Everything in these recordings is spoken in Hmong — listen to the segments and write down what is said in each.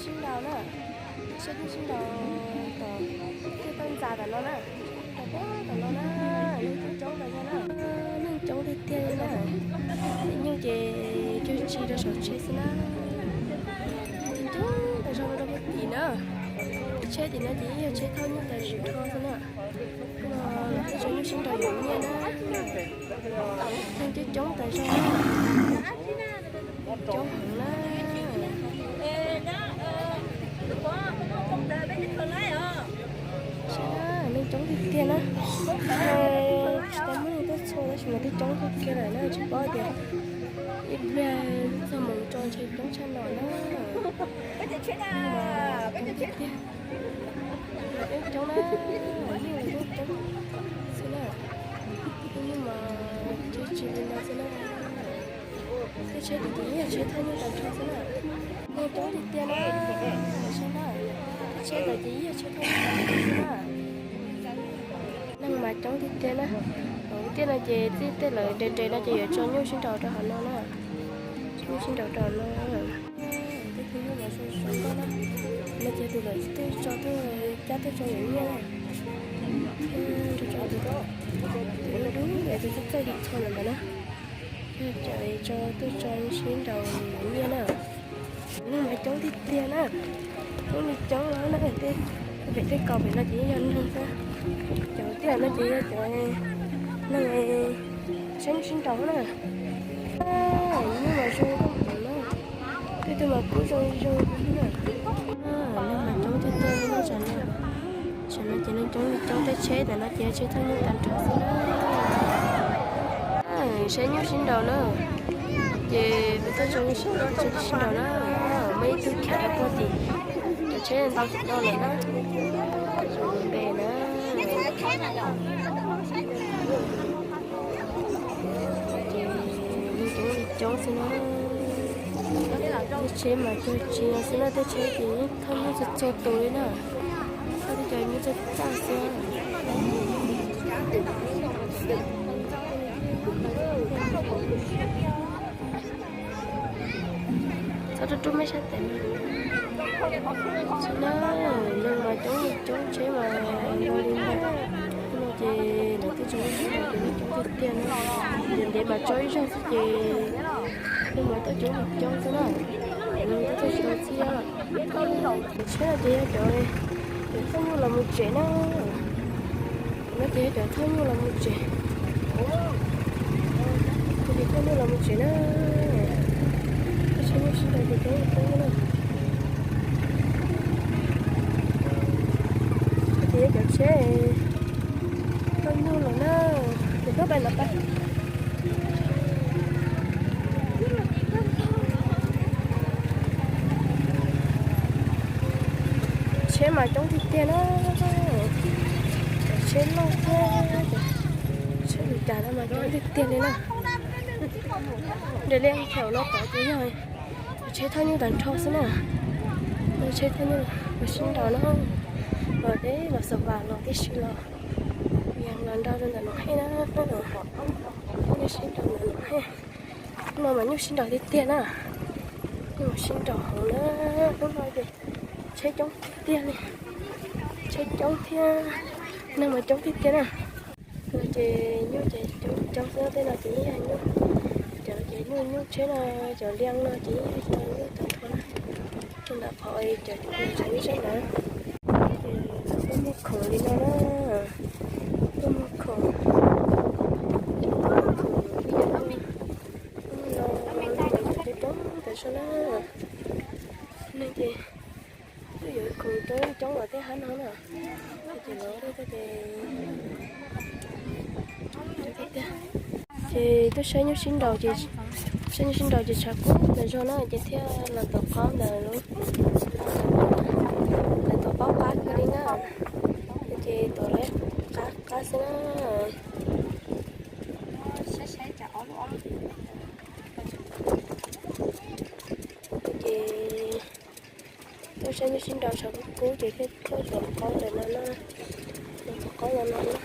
Sib nraus na, sib nraus tom tej toj ntxas tom no na, sib nraus tom no na, neeg coob coob tas zog na, neeg coob tiag tiag li na. Nyuj ces cog tsi rau saum tsheb xwb na, neeg coob tas zog rau puag tim na. Tsheb tim no ces ib yog tsheb thauj nyuj tas zog xwb na. Tej tsoom nyuj sib nraus yuav nyiaj na, neeg coob coob tas zog, coob heev na. Saib na, neeg coob tiag tiag na. Tsis tau muaj neeg tuaj txhua tab sis mas twb coob kawg kiag lawm na, tsis paub tias ib pliag txog moos tso ntshe coob tshaj no na. Coob tiag tiag, coob na, coob xwb na. Tus nyuj mas cog tsi li no xwb na. Tej tsheb tim ces ib yog tsheb thauj nyuj tag nrho xwb na. Neeg coob tiag tiag na, saib na, tej tsheb ntawd ces ib yog tsheb thauj nyuj tag nrho xwb na. Neeg mas coob tiag tiag na. Hauv tiaj no ces txij tej lawv nres nres no ces yuav tso nyuj sib nraus rau hauv no na. Tso nyuj sib nraus rau hauv no. Tej tus nyuj mas zoo zoo nkauj na. No ces tus lawv twb tso tuaj, cab tuaj tso yuav nyiaj na. Tus dub dub es tus txaij txaij tus txho ntawd na. Cov tso tuaj tso sib nraus yuav nyiaj na. Neeg mas coob tiag tiag na. Coob li coob los na, tej pem tej kaus pem no ces yog neeg xwb. Cov tiaj no ces yog cov neeg saib nyuj sib nraus na. Nyuj mas zoo nkauj heev na. Tej tug mas kub zoo zoo na. Neeg mas coob tiag tiag li na. Tam no ces neeg coob li coob, tej tsheb ntawm no ces tsheb thauj nyuj tag nrho xwb na. Saib nyuj sib nraus na. Ces kuv tuaj tso nyuj sib nraus, tso nyuj sib nraus na. Muaj ib tug khiav rau puag tim, cov tsheb ntau tsis tau lawm na. Npe na. Ces neeg coob li coob xwb na. Tej tsheb mas cog tsi xwb na, tej tsheb ces yeej thauj nyuj txhua txhua tus li na. Thauj tej cov nyuj txaj txaj xwb. Txhob rub rub mej sab tes. Tsis na, neeg mas coob li coob, tsheb mas nkaus li ntawd. Hnub no ces lawv twb tso ib zaug ces neeg coob tiag tiag na. Ces ntev mas tso ib zaug xwb ces neeg mas tuaj coob li coob xwb na. Neeg tuaj txog tsis tau txhij os. Cov tsheb no ces yog cov, cov thauj nyuj los mus tsev na. No ces yog cov thauj nyuj los mus tsev. Cov thauj nyuj los mus tsev na. Cov tsheb nyuj sib nraus ces coob li coob na. Ces yog cov tsheb thauj nyuj los na. Ces pab pais los pab. Tsheb mas coob tiag tiag na. Cov tsheb loj thiab, tsheb li cas no mas coob tiag tiag li na. Nres li thaum no tod ces yog tsheb thauj nyuj tag nrho xwb na. Tsheb thauj nyuj los sib nraus na. Los deb los xav vas los tib si los, los nrau rau ntawm Noom Hej na. Nyuj sib nraus ntawm Noom Hej. Hnub no mas nyuj sib nraus tiag tiag na. Nyuj sib nraus heev na. Hnub no ces tsheb coob tiag tiag li. Tsheb coob thiab neeg mas coob tiag tiag na. No ces nyuj ces coob coob xwb, tej no ces ib yam nyuj. Cov ces nyuj nyuj tsheb no, cov liaj no ces ib yam nyuj tag nrho na. Rau ntawm qhov cov nyuj sab ntawd. Ces tuaj muag khoom li no na. Tuaj muag khoom. Tuaj muag khoom ib yam no. Hnub no cov coob coob tas zog na. Neeg ces twb yuav khoom coob coob los tej hab no na. Ces los tej ces, ces tuaj saib nyuj sib nraus ces, saib nyuj sib nraus ces tshav kub tas zog na ces thiaj los tom qaub ntawm lub, los tom qaub qab kawg li na. Ces tom lawv qab qab xwb na. Ces tuaj saib nyuj sib nraus tshav kub kub ces thiaj tuaj tom qaub ntawm no na. Tom qaub ntawm no na.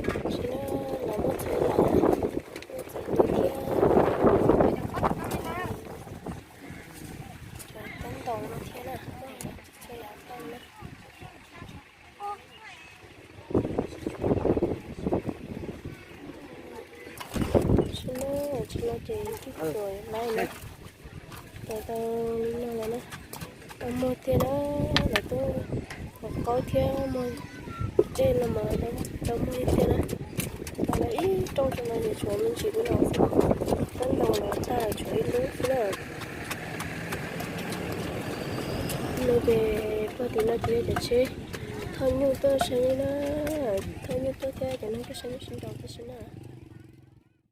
Tam sim no los muaj txhua yam, muaj txhua tus thiab. Tam sim no ces twb txog lawm na, tau li no lawm na. Tau muag tiag na, lawv tuaj ua qaub thiab muag dej no mas tau muag tiag na. Tau lawm ib rooj tso no ces tshuav me ntsis li no xwb, tab ntoo los tag tshuav ib lub xwb na. No ces pog tim no ces yog cov tsheb thauj nyuj tuaj saib na, thauj nyuj tuaj thiab cov neeg tuaj saib nyuj sib nraus tib si na.